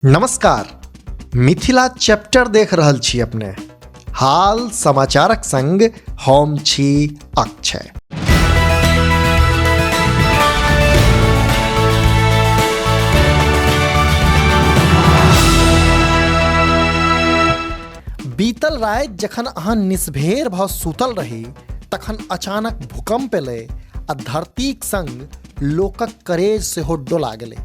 नमस्कार। मिथिला चैप्टर देख रहल छी अपने। हाल समाचारक संग हम छी अक्षय। बीतल राति जखन अहाँ निस्भेर भऽ सुतल रही तखन अचानक भूकंप एलै आ धरतीक संग लोकक करेज सेहो डोला गेलै।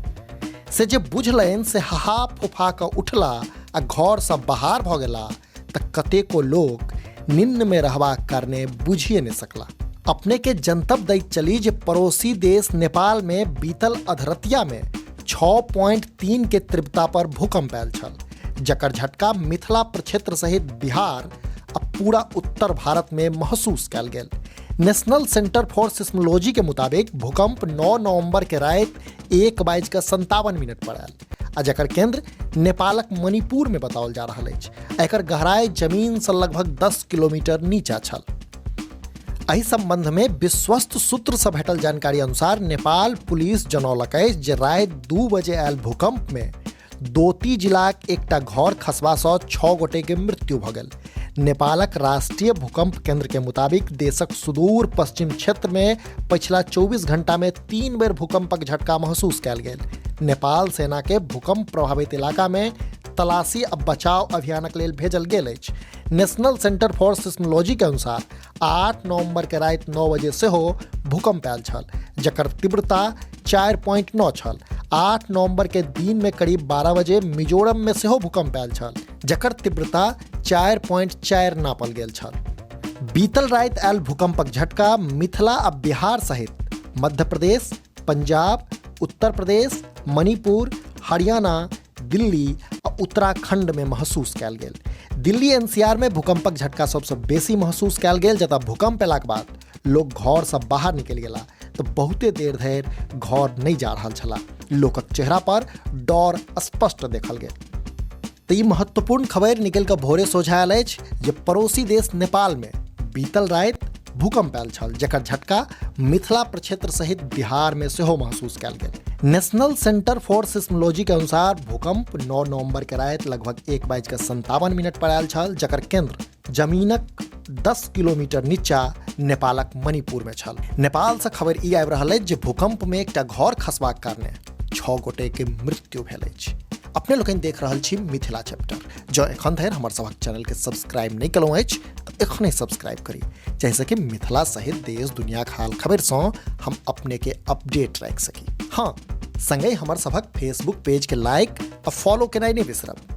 से जे बुझलनि से हहा फुफा कऽ उठला आ घरसँ बाहर भऽ गेला तऽ कतेको लोक निन्नमे रहबाक कारणे बुझिए नहि सकला। अपने के जनतब दैत चली जे पड़ोसी देश नेपाल में बीतल अधरतिया में 6.3 के तीव्रता पर भूकंप आयल छल, जकर झटका मिथिला प्रक्षेत्र सहित बिहार आ पूरा उत्तर भारत में महसूस कयल गेल। नेशनल सेंटर फॉर सिस्मोलॉजी के मुताबिक भूकंप 9 नवंबर के राति 1:57 पर आयल आ जकर केंद्र नेपालक मणिपुर में बताओल जा रहल अछि। एकर गहराई जमीन से लगभग 10 किलोमीटर नीचा छल। एहि संबंध में विश्वस्त सूत्र से भेटल जानकारी अनुसार नेपाल पुलिस जनौलक अछि जे राति 2 बजे आयल भूकंप में दोती जिलाक एकटा घर खसबासँ 6 गोटे के मृत्यु भऽ गेल। नेपालक राष्ट्रीय भूकंप केंद्र के मुताबिक देशक सुदूर पश्चिम क्षेत्र में पछिला 24 घंटा में 3 बेर भूकंपक झटका महसूस कयल गेल। नेपाल सेना के भूकंप प्रभावित इलाका में तलाशी आ बचाव अभियानक लेल भेजल गेल अछि। नेशनल सेंटर फॉर सिस्मोलॉजी के अनुसार 8 नवंबर के राति 9 बजे सेहो भूकंप आयल छल, जकर तीव्रता 4.9 छल। 8 नवंबर के दिन में करीब 12 बजे मिजोरम में सेहो भूकंप आयल छल, जकर तीव्रता 4.4 नापल गेल छल। बीतल राति आयल भूकंपक झटका मिथिला आ बिहार सहित मध्य प्रदेश, पंजाब, उत्तर प्रदेश, मणिपुर, हरियाणा, दिल्ली आ उत्तराखंड में महसूस कयल गेल। दिल्ली एनसीआर में भूकंपक झटका सबसँ बेसी महसूस कयल गेल, जतऽ भूकंप अयलाक बाद लोक घरसँ बाहर निकलि गेला तऽ बहुते देर धरि घर नहि जा रहल छलाह। लोकक चेहरा पर डर स्पष्ट देखल गेल। तऽ ई महत्वपूर्ण खबरि निकलि कऽ भोरे सोझा आयल अछि जे पड़ोसी देश नेपाल में बीतल राति भूकंप आयल छल, जकर झटका मिथिला प्रक्षेत्र सहित बिहार में सेहो महसूस कयल गेल। नेशनल सेंटर फॉर सिस्मोलॉजी के अनुसार भूकंप 9 नवंबर के राति लगभग 1:57 पर आयल छल, जकर केंद्र जमीनक 10 किलोमीटर नीचा नेपालक मणिपुर में छल। नेपाल से खबर ई आबि रहल अछि जे भूकंप में एकटा घर खसबाक कारणे 6 गोटे के मृत्यु भेल अछि। अपने लोकनि देख रहल छी मिथिला चैप्टर। जँ एखन धरि हमर सभक चैनल के सब्सक्राइब नहि केलहुँ अछि तऽ एखने सब्सक्राइब करी, जाहिसँ कि मिथिला सहित देश दुनियाक हाल खबरिसँ हम अपने के अपडेट राखि सकी। हाँ, संगहि हमर सभक फेसबुक पेज के लाइक आ फॉलो केनाइ नहि बिसरब।